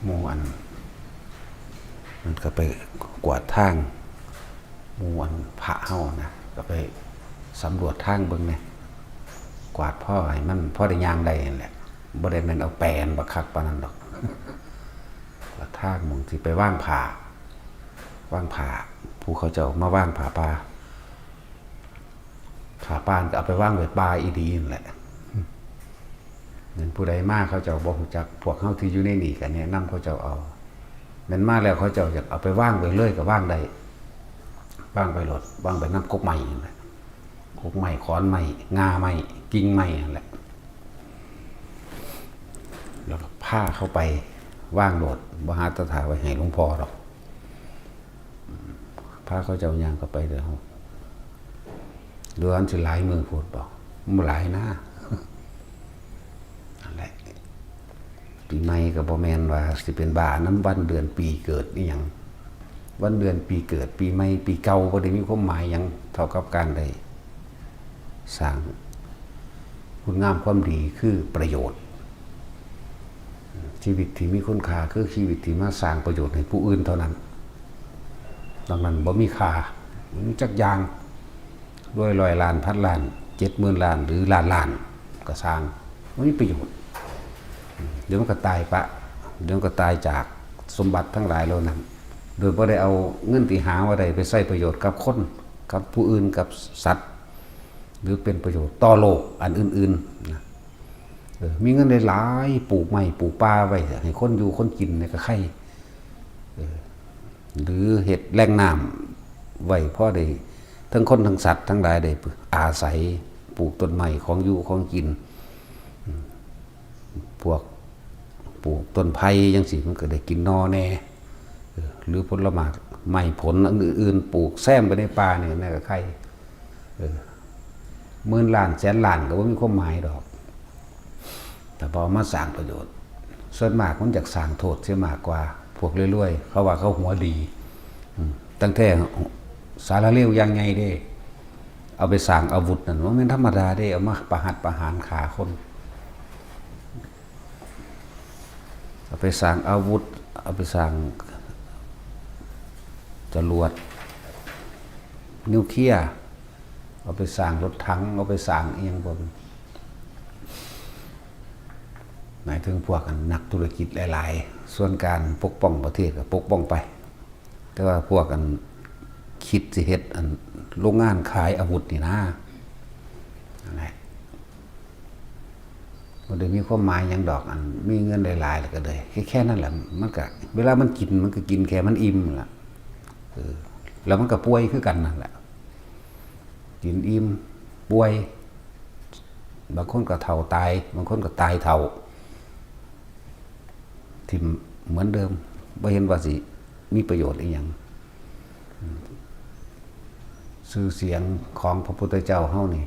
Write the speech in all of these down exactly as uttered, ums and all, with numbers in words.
หมู่อัน มันก็ไปกวาดทาง หมู่อันพระเฮานะ ก็ไปสำรวจทางเบิ่งแหน่ กวาดพอให้มันพอได้ย่างได้นั่นแหละ บ่ได้แม่นเอาแปนบักคักปานนั้นดอก กวาดทางหม่องสิไปวางผ้า วางผ้า ผู้เขาเจ้ามาวางผ้าป่า ผ้าป่าก็เอาไปวางไว้ป่าอีหลีนั่นแหละ แม่นผู้ใดมาเขาเจ้าบ่ฮู้จัก พวกเฮาที่อยู่ในนี่ก็แนะนำเขาเจ้าเอา แม่นมาแล้วเขาเจ้าอยากเอาไปวางไว้เลยก็วางได้ วางไว้โลด วางไว้นำกกไม้นั่นแหละ กกไม้ ขอนไม้ ง่าไม้ กิ่งไม้นั่นแหละ แล้วก็พาเขาไปวางโลด บ่หาแต่ถ่าไว้ให้หลวงพ่อดอก พาเขาเจ้าย่างเข้าไปเด้อ เดือนสิหลายมื้อโพดบ่ บ่หลายนะ นั่นแหละ ปีใหม่ก็บ่แม่นว่าสิเป็นบ้านำวันเดือนปีเกิดอีหยัง วันเดือนปีเกิด ปีใหม่ ปีเก่าบ่ได้มีความหมายหยังเท่ากับการได้สร้างคุณงามความดีคือประโยชน์ ชีวิตที่มีคุณค่าคือชีวิตที่มาสร้างประโยชน์ให้ผู้อื่นเท่านั้น นอกนั้นบ่มีค่า บ่มีจักอย่าง รวยร้อยล้าน พันล้าน เจ็ดหมื่นล้าน หรือล้านล้านก็ซ่าง บ่มีประโยชน์ เดี๋ยวมันก็ตายปะ เดี๋ยวมันก็ตายจากสมบัติทั้งหลายเหล่านั้น โดยบ่ได้เอาเงินที่หามาได้ไปใช้ประโยชน์กับคน กับผู้อื่น กับสัตว์ หรือเป็นประโยชน์ต่อโลกอันอื่นๆนะ เออ มีเงินหลายๆ ปลูกไม้ปลูกป่าไว้ให้คนอยู่คนกินเนี่ยก็ไคร่ เออ หรือเฮ็ดแหล่งน้ำไว้พอได้ทั้งคนทั้งสัตว์ทั้งหลายได้อาศัย ปลูกต้นไม้ของอยู่ของกิน อืม พวกปลูกต้นไผ่จังซี้มันก็ได้กินหน่อแหน่ เออ หรือผลไม้ ไม้ผลอันอื่นๆ ปลูกแซมไปในป่าเนี่ยนั่นก็ไคร่ เออ หมื่นล้านแสนล้านก็บ่มีความหมายดอก แต่พอเอามาสร้างประโยชน์ ส่วนมากมันอยากสร้างโทษเสียมากกว่า พวกรวยๆ เขาว่าเขาหัวดี อืม ตั้งแต่สารเลวอย่างใหญ่เด้ เอาไปสร้างอาวุธนั่น บ่แม่นธรรมดาเด้ เอามาประหัตประหารฆ่าคน เอาไปสร้างอาวุธ เอาไปสร้างจรวดนิวเคลียร์ เอาไปสร้างรถถัง เอาไปสร้างอิหยังพวกนี้ หมายถึงพวกอันนักธุรกิจหลายๆ ส่วนการปกป้องประเทศก็ปกป้องไป แต่ว่าพวกอันคิดสิเฮ็ดอันโรงงานขายอาวุธนี่นะ นั่นแหละ บ่ได้มีความหมายหยังดอก อันมีเงินหลายๆ แล้วก็เลย แค่ แค่นั้นแหละ มันก็ เวลามันกิน มันก็กินแค่มันอิ่มนั่นล่ะ เออ แล้วมันก็ป่วยคือกันนั่นแหละ กินอิ่ม ป่วย บางคนก็เฒ่าตาย บางคนก็ตายเฒ่า ถิ่มเหมือนเดิม บ่เห็นว่าสิมีประโยชน์อีหยัง ชื่อเสียงของพระพุทธเจ้าเฮานี่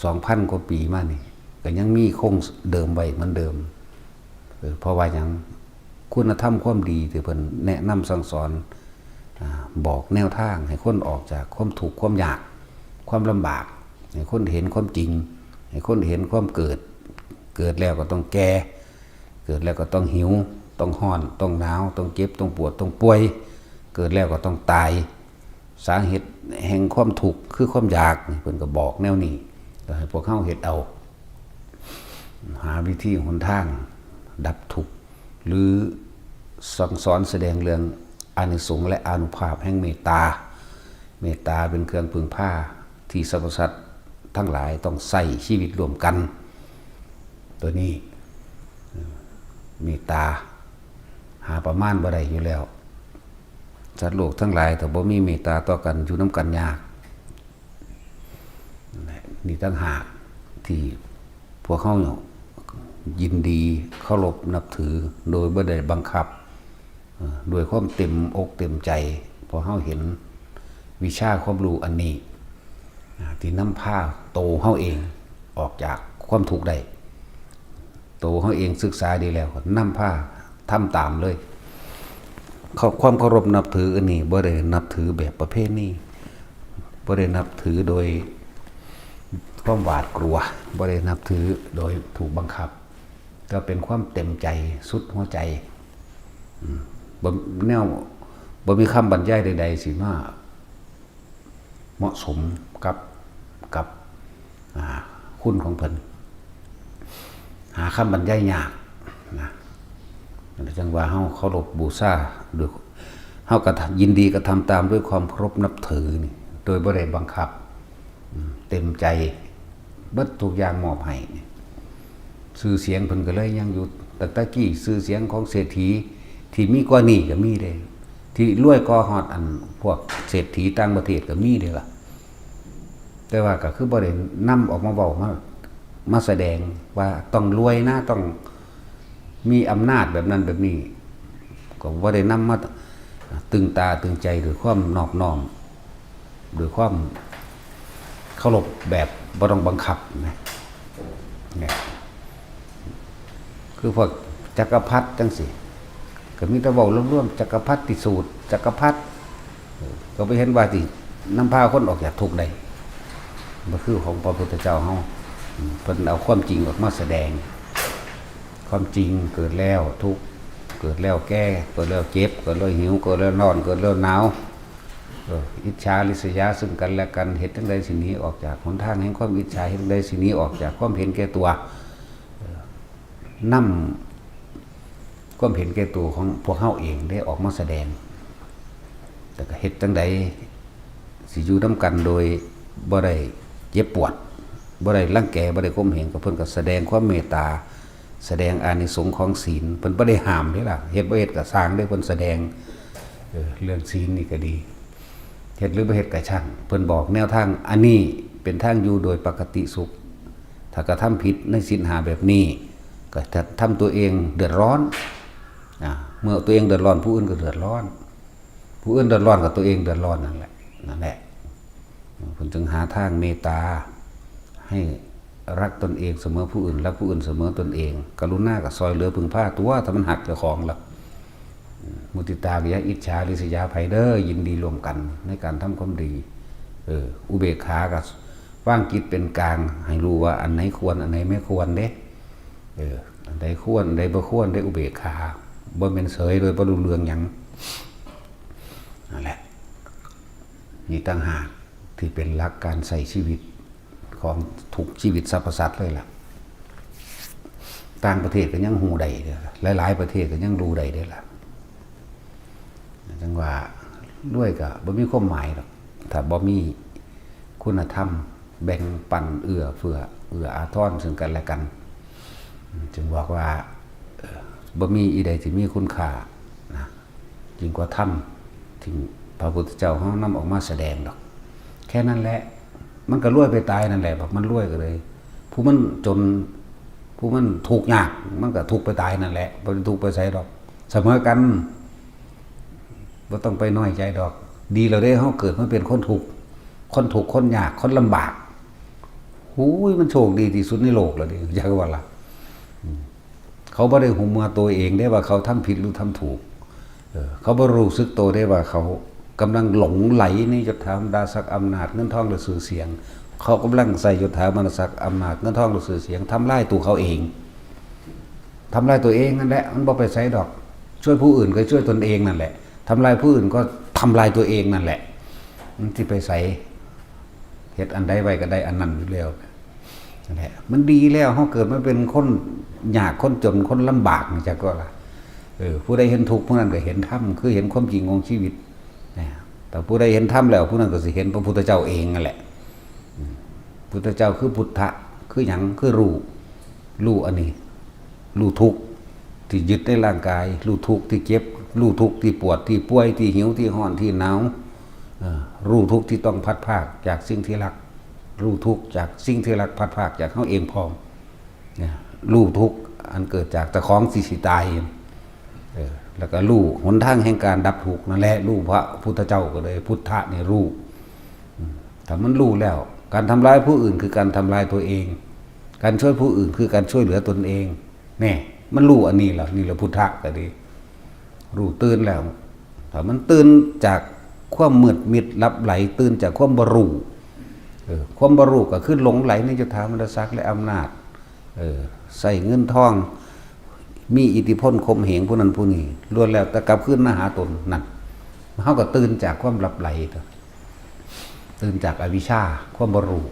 สองพันกว่าปีมานี่ ก็ยังมีคงเดิมไว้เหมือนเดิม เออ เพราะว่าหยัง คุณธรรมความดีที่เพิ่นแนะนำสั่งสอน อ่า บอกแนวทางให้คนออกจากความทุกข์ความยาก ความลำบาก ให้คนเห็นความจริง ให้คนเห็นความเกิด เกิดแล้วก็ต้องแก่ เกิดแล้วก็ต้องหิว ต้องร้อน ต้องหนาว ต้องเจ็บ ต้องปวด ต้องป่วย เกิดแล้วก็ต้องตาย สาเหตุแห่งความทุกข์คือความอยากนี่ เพิ่นก็บอกแนวนี้ ก็ให้พวกเฮาเฮ็ดเอา หาวิธีหนทางดับทุกข์ หรือสั่งสอนแสดงเรื่องอานิสงส์และอานุภาพแห่งเมตตา เมตตาเป็นเครื่องพึ่งพาที่สรรพสัตว์ทั้งหลายต้องใช้ชีวิตร่วมกัน ตัวนี้ เมตตา หาประมาณบ่ได้อยู่แล้ว สัตว์โลกทั้งหลายถ้าบ่มีเมตตาต่อกัน อยู่นำกันยาก นี่ต่างหากที่พวกเฮายินดีเคารพนับถือโดยบ่ได้บังคับ เอ่อ ด้วยความเต็มอกเต็มใจ เพราะเฮาเห็นวิชาความรู้อันนี้ อ่า ที่นำพาโตเฮาเองออกจากความทุกข์ได้ โตเฮาเองศึกษาดีแล้วก็นำพาทำตามเลย เขา ความเคารพนับถืออันนี้บ่ได้นับถือแบบประเพณี บ่ได้นับถือโดยความหวาดกลัว บ่ได้นับถือโดยถูกบังคับ แต่เป็นความเต็มใจสุดหัวใจ อืม บ่ แนว บ่มีคำบรรยายใดๆ สิมาเหมาะสมกับ กับ อ่า คุณของเพิ่น หาคำบรรยายยากนะ จั่งว่าเฮาเคารพบูชาด้วย เฮาก็ยินดีกระทำตามด้วยความเคารพนับถือนี่ โดยบ่ได้บังคับ อืม เต็มใจ เบิดทุกอย่างมอบให้นี่ ชื่อเสียงเพิ่นก็เลยยังอยู่ ตั้งแต่กี้ชื่อเสียงของเศรษฐีที่มีกว่านี้ก็มีเด้ ที่รวยกว่าฮอดอันพวกเศรษฐีต่างประเทศก็มีเด้ล่ะ แต่ว่าก็คือบ่ได้นำออกมาเว้า มา มาแสดงว่าต้องรวยนะ ต้องมีอำนาจแบบนั้นแบบนี้ ก็บ่ได้นำมาตึงตาตึงใจด้วยความนอบน้อม ด้วยความเคารพแบบบ่ต้องบังคับนะ เนี่ย คือพวกจักรพรรดิจั่งซี้ ก็มีแต่เว้ารวมๆ จักรพรรดิสูตร จักรพรรดิ เออ ก็บ่เห็นว่าสินำพาคนออกจากทุกข์ได้ บ่คือของพระพุทธเจ้าเฮา อืม เพิ่นเอาความจริงออกมาแสดง ความจริงเกิดแล้วทุกข์ เกิดแล้วแก่ เกิดแล้วเจ็บ เกิดแล้วหิว เกิดแล้วร้อน เกิดแล้วหนาว เออ อิจฉาริษยาซึ่งกันและกัน เฮ็ดจั่งใดสิหนีออกจากหนทางแห่งความอิจฉา เฮ็ดจั่งใดสิหนีออกจากความเห็นแก่ตัว เออ นำความเห็นแก่ตัวของพวกเฮาเองได้ออกมาแสดง แต่ก็เฮ็ดจั่งใดสิอยู่นำกันโดยบ่ได้เจ็บปวด บ่ได้รังแก บ่ได้ข่มเหง ก็เพิ่นก็แสดงความเมตตา แสดงอานิสงส์ของศีล เพิ่นบ่ได้ห้ามเด้ล่ะ เฮ็ดบ่เฮ็ดก็ซ่างเด้ เพิ่นแสดง เออ เรื่องศีลนี่ก็ดี เฮ็ดหรือบ่เฮ็ดก็ช่าง เพิ่นบอกแนวทาง อันนี้เป็นทางอยู่โดยปกติสุข ถ้ากระทำผิดในศีลห้าแบบนี้ ก็จะทำตัวเองเดือดร้อน อ่า เมื่อตัวเองเดือดร้อน ผู้อื่นก็เดือดร้อน ผู้อื่นเดือดร้อนก็ตัวเองเดือดร้อนนั่นแหละ นั่นแหละ เพิ่นจึงหาทางเมตตา ให้รักตนเองเสมอผู้อื่น รักผู้อื่นเสมอตนเอง กรุณาก็ซ่อยเหลือพึ่งพาตัว ถ้ามันฮักเจ้าของล่ะ มุทิตาก็อย่าอิจฉาริษยาไผเด้อ ยินดีร่วมกันในการทำความดี เออ อุเบกขาก็วางจิตเป็นกลาง ให้รู้ว่าอันไหนควร อันไหนไม่ควรเด้ เออ อันใดควร อันใดบ่ควร ได้อุเบกขา บ่แม่นเสยโดยบ่รู้เรื่องหยัง นั่นแหละ นี่ต่างหากที่เป็นหลักการใช้ชีวิตของทุกชีวิตสรรพสัตว์เลยล่ะ ต่างประเทศก็ยังฮู้ได้เด้อ หลายๆ ประเทศก็ยังรู้ได้เด้อล่ะ จั่งว่ารวยก็บ่มีความหมายดอก ถ้าบ่มีคุณธรรม แบ่งปันเอื้อเฟื้อ เอื้ออาทรซึ่งกันและกัน จึงบอกว่า เอ่อ บ่มีอีใดที่มีคุณค่านะ ยิ่งกว่าธรรมที่พระพุทธเจ้าเฮานำออกมาแสดงดอก แค่นั้นแหละ มันก็รวยไปตายนั่นแหละ บักมันรวยก็เลย ผู้มันจน ผู้มันทุกข์ยาก มันก็ทุกข์ไปตายนั่นแหละ บ่ได้ทุกข์ไปไสดอก เสมอกัน บ่ต้องไปน้อยใจดอก ดีแล้วเด้ เฮาเกิดมาเป็นคนทุกข์ คนทุกข์ คนยาก คนลำบาก หูย มันโชคดีที่สุดในโลกแล้วเด้ จักว่าล่ะ อืม เขาบ่ได้ฮู้เมื่อตัวเองเด้ว่าเขาทำผิดหรือทำถูก เออ เขาบ่รู้สึกตัวเด้ว่าเขากำลังหลงไหลในยศถาบรรดาศักดิ์อำนาจ เงินทองและชื่อเสียง เขากำลังใช้ยศถาบรรดาศักดิ์อำนาจ เงินทองและชื่อเสียง ทำลายตัวเขาเอง ทำลายตัวเองนั่นแหละ มันบ่ไปไสดอก ช่วยผู้อื่นก็ช่วยตนเองนั่นแหละ ทำลายผู้อื่นก็ทำลายตัวเองนั่นแหละ มันสิไปไส เฮ็ดอันใดไว้ก็ได้อันนั้นอยู่แล้ว นั่นแหละ มันดีแล้ว เฮาเกิดมาเป็นคนยากคนจนคนลำบากนี่จักว่าล่ะ เออ ผู้ใดเห็นทุกข์ผู้นั้นก็เห็นธรรม คือเห็นความจริงของชีวิต นะ แต่ผู้ใดเห็นธรรมแล้ว ผู้นั้นก็สิเห็นพระพุทธเจ้าเองนั่นแหละ อืม พุทธเจ้าคือพุทธะ คือหยัง คือรู้ รู้อันนี้ รู้ทุกข์ที่ยึดในร่างกาย รู้ทุกข์ที่เจ็บ รู้ทุกข์ที่ปวด ที่ป่วย ที่หิว ที่ร้อน ที่หนาว เอ่อ รู้ทุกข์ที่ต้องพลัดพรากจากสิ่งที่รัก รู้ทุกข์จากสิ่งที่รักพลัดพรากจากเฮาเองพร้อม เนี่ย รู้ทุกข์อันเกิดจากเจ้าของสิสิตาย เออ แล้วก็รู้หนทางแห่งการดับทุกข์นั่นแหละ รู้พระพุทธเจ้าก็เลย พุทธะนี่รู้ อืม ถ้ามันรู้แล้ว การทำร้ายผู้อื่นคือการทำลายตัวเอง การช่วยผู้อื่นคือการช่วยเหลือตนเอง แน่ มันรู้อันนี้แล้ว นี่แหละพุทธะก็ดี รู้ตื่นแล้ว ถ้ามันตื่นจากความมืดมิดหลับไหล ตื่นจากความบ่รู้ เออ ความบ่รู้ก็คือหลงไหลในยศถาบรรดาศักดิ์และอำนาจ เออ ใช้เงินทอง มีอิทธิพลข่มเหงผู้นั้นผู้นี้ ล้วนแล้วแต่กลับคืนมาหาตนนั่น เฮาก็ตื่นจากความหลับไหลตัว ตื่นจากอวิชชา ความบ่รู้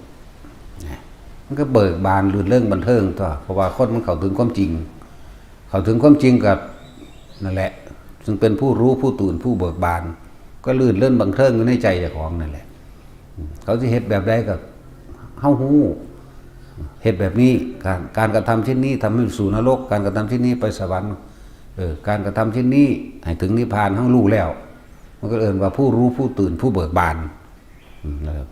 นะ มันก็เบิกบานรื่นเริงบันเทิงตัว เพราะว่าคนมันเข้าถึงความจริง เข้าถึงความจริงก็นั่นแหละ ซึ่งเป็นผู้รู้ผู้ตื่นผู้เบิกบาน ก็รื่นเริงบันเทิงอยู่ในใจเจ้าของนั่นแหละ เขาสิเฮ็ดแบบใดก็เฮาฮู้ เฮ็ดแบบนี้ การ การกระทำเช่นนี้ทำให้สู่นรก การกระทำเช่นนี้ไปสวรรค์ เออ การกระทำเช่นนี้ให้ถึงนิพพาน เฮารู้แล้ว มันก็เอิ้นว่าผู้รู้ผู้ตื่นผู้เบิกบาน อืม นะครับ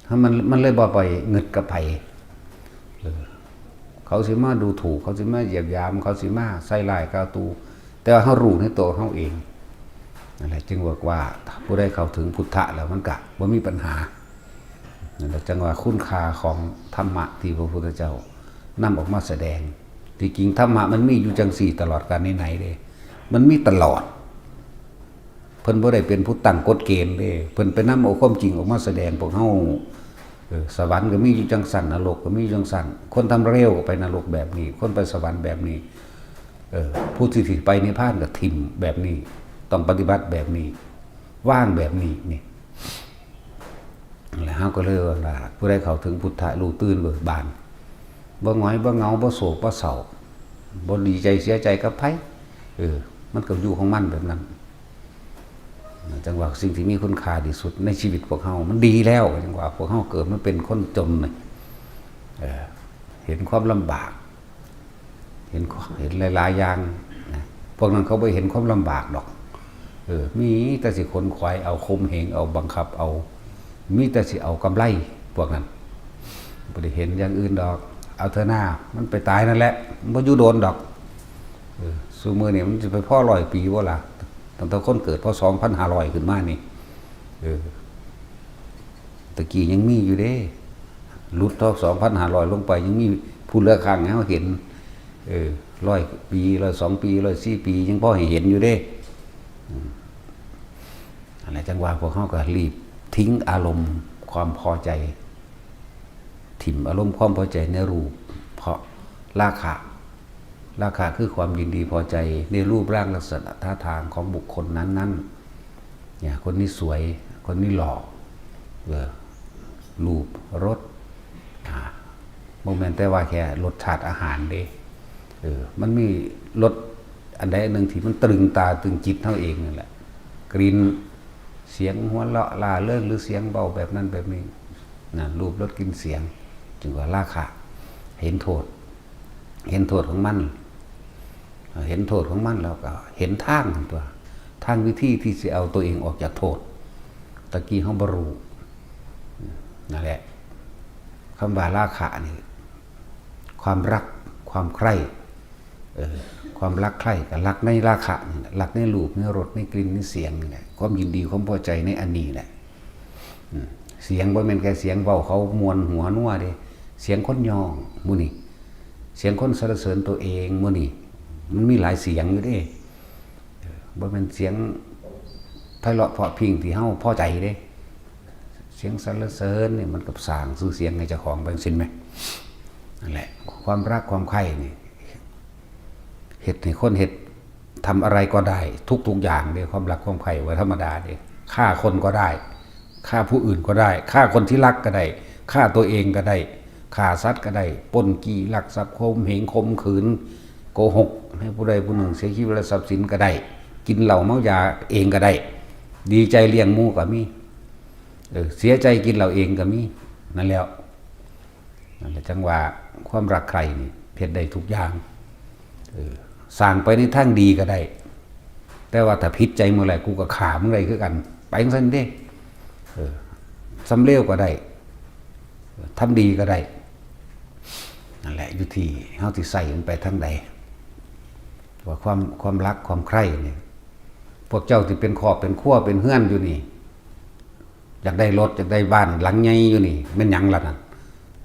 ถ้ามัน มันเลยบ่ไปงึดกับไผ เออ เขาสิมาดูถูก เขาสิมาเหยียดหยาม เขาสิมาใส่ร้ายกล่าวตู่ แต่ว่าเฮารู้ในตัวเฮาเอง นั่นแหละ จึงบอกว่าผู้ใดเข้าถึงพุทธะแล้วมันก็บ่มีปัญหา นั่นแหละ จังว่าคุณค่าของธรรมะที่พระพุทธเจ้านำออกมาแสดง ที่จริงธรรมะมันมีอยู่จังสี่ตลอดกาลไหนๆเด้ มันมีตลอด เพิ่นบ่ได้เป็นผู้ตั้งกฎเกณฑ์เด้ เพิ่นไปนำเอาความจริงออกมาแสดงพวกเฮา เออ สวรรค์ก็มีอยู่จังซั่น นรกก็มีอยู่จังซั่น คนทำเลวก็ไปนรกแบบนี้ คนไปสวรรค์แบบนี้ เออ ผู้ที่สิไปนิพพานก็ถิ่มแบบนี้ ต้องปฏิบัติแบบนี้ วางแบบนี้ นี่ แล้วเฮาก็เลยว่า ผู้ใดเข้าถึงพุทธะรู้ตื่นเบิกบาน บ่หงอย บ่เหงา บ่โศก บ่เศร้า บ่ดีใจเสียใจกับไผ เออ มันก็อยู่ของมันแบบนั้น จังว่าสิ่งที่มีคุณค่าที่สุดในชีวิตพวกเฮา มันดีแล้ว จังว่าพวกเฮาเกิดมาเป็นคนจนนี่ เออ เห็นความลำบาก เห็น เห็นหลายๆอย่างนะ พวกนั้นเขาบ่เห็นความลำบากดอก เออ มีแต่สิขนขวายเอา ข่มเหงเอา บังคับเอา มีแต่สิเอากำไร พวกนั้น บ่ได้เห็นอย่างอื่นดอก เอาเถอะหน้า มันไปตายนั่นแหละ มันบ่อยู่โดนดอก เออ ซุมื้อนี้มันสิไปพอร้อยปีบ่ล่ะ ตั้งแต่คนเกิดพอสองพันห้าร้อยขึ้นมานี่ เออ ตะกี้ยังมีอยู่เด้ หลุดเท่าสองพันห้าร้อยลงไป ยังมีผู้เหลือข้างให้เฮาเห็น เออ ร้อยปี ร้อยสองปี ร้อยสี่ปี ยังพอให้เห็นอยู่เด้ อืม อันนั้นจังว่าพวกเฮาก็รีบทิ้งอารมณ์ความพอใจ ถิ่มอารมณ์ความพอใจในรูป เพราะราคะ ราคะคือความยินดีพอใจในรูปร่างลักษณะท่าทางของบุคคลนั้นๆ เนี่ย คนนี้สวย คนนี้หล่อ เออ รูป รส อ่า บ่แม่นแต่ว่าแค่รสชาติอาหารเด้ เออ มันมีรสอันใดอันหนึ่งที่มันตรึงตาตรึงจิตเฮาเองนั่นแหละ กลิ่น เสียงหัวเราะร่าเริง หรือเสียงเบาแบบนั้นแบบนี้ นะ รูป รส กลิ่น เสียง จึงว่าราคะ เห็นโทษ เห็นโทษของมัน เห็นโทษของมันแล้วก็เห็นทางตัว ทางวิธีที่สิเอาตัวเองออกจากโทษ ตะกี้เฮาบ่รู้ นั่นแหละ คำว่าราคะนี่ ความรัก ความใคร่ เออ ความรักใคร่ก็รักในราคะนี่แหละ รักในรูป ในรส ในกลิ่น ในเสียงนี่แหละ ความยินดี ความพอใจในอันนี้แหละ อืม เสียงบ่แม่นแค่เสียงเว้าเขาม่วนหัวนัวเด้ เสียงคนย้องหมู่นี่ เสียงคนสรรเสริญตัวเองหมู่นี่ มันมีหลายเสียงอยู่เด้ เออ บ่แม่นเสียงไพเราะเพราะพริ้งที่เฮาพอใจเด้ เสียงสรรเสริญนี่มันก็สร้างชื่อเสียงให้เจ้าของไปจั่งซี้แหม นั่นแหละ ความรักความใคร่นี่ เฮ็ดให้คนเฮ็ด ทำอะไรก็ได้ ทุกๆอย่างเด้ ความรักความใคร่ว่าธรรมดาเด้ ฆ่าคนก็ได้ ฆ่าผู้อื่นก็ได้ ฆ่าคนที่รักก็ได้ ฆ่าตัวเองก็ได้ ฆ่าสัตว์ก็ได้ ปล้นจี้ลักทรัพย์ ข่มเหงข่มขืน โกหกให้ผู้ใดผู้หนึ่งเสียชีวิตและทรัพย์สินก็ได้ กินเหล้าเมายาเองก็ได้ ดีใจเลี้ยงหมู่ก็มี เออ เสียใจกินเหล้าเองก็มี นั่นแหล้ว นั่นแหละ จังว่าความรักใคร่นี่เฮ็ดได้ทุกอย่าง เออ สร้างไปในทางดีก็ได้ แต่ว่าถ้าผิดใจเมื่อไหร่ กูก็ฆ่ามึงได้คือกัน ไปจั่งซั้นเด้ เออ ทำเลวก็ได้ ทำดีก็ได้ นั่นแหละ อยู่ที่เฮาสิใส่มันไปทางใด ว่าความ ความรักความใคร่นี่ พวกเจ้าที่เป็นครอบเป็นครัวเป็นเฮือนอยู่นี่ อยากได้รถ อยากได้บ้านหลังใหญ่อยู่นี่ แม่นหยังล่ะนั่น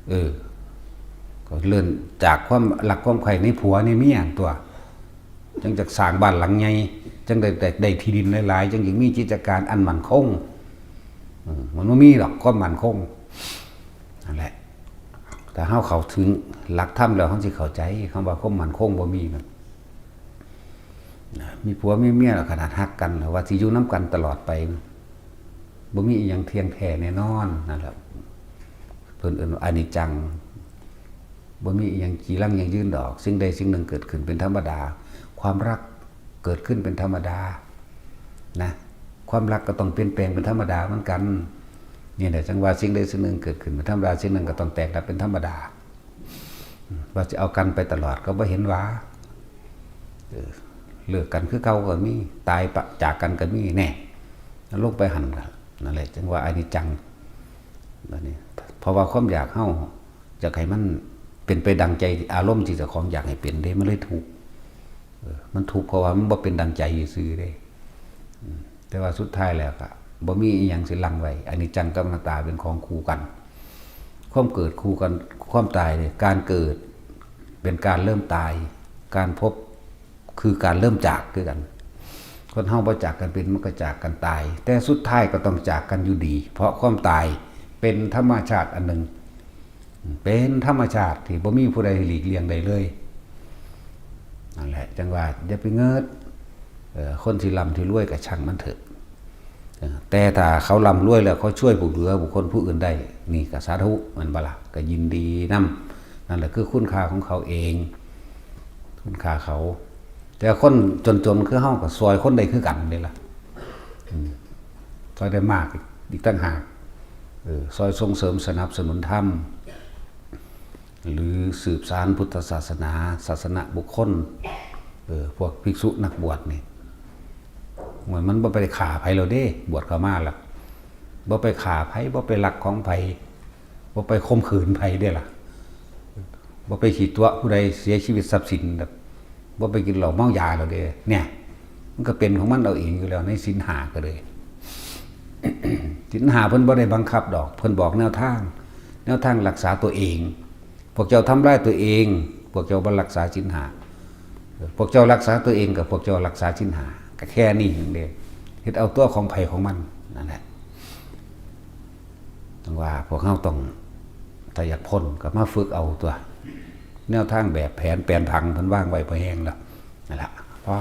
เออ ก็เริ่มจากความรักความใคร่ในผัวในเมียตัว จั่งจักสร้างบ้านหลังใหญ่ จั่งได้ ได้ ได้ที่ดินหลายๆ จั่งจักมีกิจการอันมั่นคง อืม มันบ่มีดอกความมั่นคง นั่นแหละ ถ้าเฮาเข้าถึงหลักธรรมแล้ว เฮาสิเข้าใจคำว่าความมั่นคงบ่มีนั่น มีผัวมีเมียแล้วขนาดฮักกันแล้วว่าสิอยู่นำกันตลอดไป บ่มีอีหยังเที่ยงแท้แน่นอนนั่นแหละ เพิ่นเอิ้นว่าอนิจจัง บ่มีอีหยังจีรังยั่งยืนดอก สิ่งใดสิ่งหนึ่งเกิดขึ้นเป็นธรรมดา ความรักเกิดขึ้นเป็นธรรมดานะ ความรักก็ต้องเปลี่ยนแปลงเป็นธรรมดาเหมือนกัน นี่แหละจั่งว่าสิ่งใดสิ่งหนึ่งเกิดขึ้นเป็นธรรมดา สิ่งหนึ่งก็ต้องแตกดับเป็นธรรมดา ว่าสิเอากันไปตลอดก็บ่เห็นว่า เออ เลิกกันคือเก่าก็มี ตายปะจากกันก็มี แน่ ลงไปหั่นล่ะ นั่นแหละจั่งว่าอนิจจัง บัดนี้ เพราะว่าความอยากเฮาอยากให้มันเป็นไปดังใจอารมณ์ที่เจ้าของอยากให้เป็นเด้ มันเลยทุกข์ เออ มันทุกข์เพราะว่ามันบ่เป็นดังใจซื่อๆเด้ อืม แต่ว่าสุดท้ายแล้วก็บ่มีอีหยังสิลังไว้ อนิจจังกับอนัตตาเป็นของคู่กัน ความเกิดคู่กัน ความตายเนี่ย การเกิดเป็นการเริ่มตาย การพบคือการเริ่มจากคือกัน คนเฮาบ่จากกันเป็น มันก็จากกันตาย แต่สุดท้ายก็ต้องจากกันอยู่ดี เพราะความตายเป็นธรรมชาติอันหนึ่ง เป็นธรรมชาติที่บ่มีผู้ใดหลีกเลี่ยงได้เลย นั่นแหละ จั่งว่าอย่าไปเงิด เอ่อ คนที่ร่ำที่รวยก็ช่างมันเถอะ เอ่อ แต่ถ้าเขาร่ำรวยแล้วเขาช่วยผู้เหลือบุคคลผู้อื่นได้ นี่ก็สาธุ แม่นบ่ล่ะ ก็ยินดีนำ นั่นแหละคือคุณค่าของเขาเอง คุณค่าเขา แต่คนจนๆคือเฮาก็ซ่อยคนได้คือกันเด้ล่ะ อืม ซ่อยได้มากอีกต่างหาก เออ ซ่อยส่งเสริมสนับสนุนธรรม หรือสืบสานพุทธศาสนา ศาสนบุคคล เออ พวกภิกษุนักบวชนี่ โอ้ย มันบ่ไปฆ่าไผแล้วเด้ บวชเข้ามาแล้ว บ่ไปฆ่าไผ บ่ไปลักของไผ บ่ไปข่มขืนไผเด้ล่ะ บ่ไปขี้ตั๋วผู้ใดเสียชีวิตทรัพย์สินแบบ บ่ไปกินเหล้าเมายาแล้วเด้ เนี่ย มันก็เป็นของมันเอาเองอยู่แล้ว ในศีลห้าก็เลย ศีลห้าเพิ่นบ่ได้บังคับดอก เพิ่นบอกแนวทาง แนวทางรักษาตัวเอง พวกเจ้าทำร้ายตัวเอง พวกเจ้าบ่รักษาศีลห้า พวกเจ้ารักษาตัวเองกับพวกเจ้ารักษาศีลห้า ก็แค่นี้เองเด้ เฮ็ดเอาตัวของไผของมันนั่นแหละ จั่งว่าพวกเฮาต้อง ถ้าอยากพ้นก็มาฝึกเอาตัว แนวทางแบบแผนแปนผังเพิ่นวางไว้พอแฮงแล้ว นั่นล่ะ พอ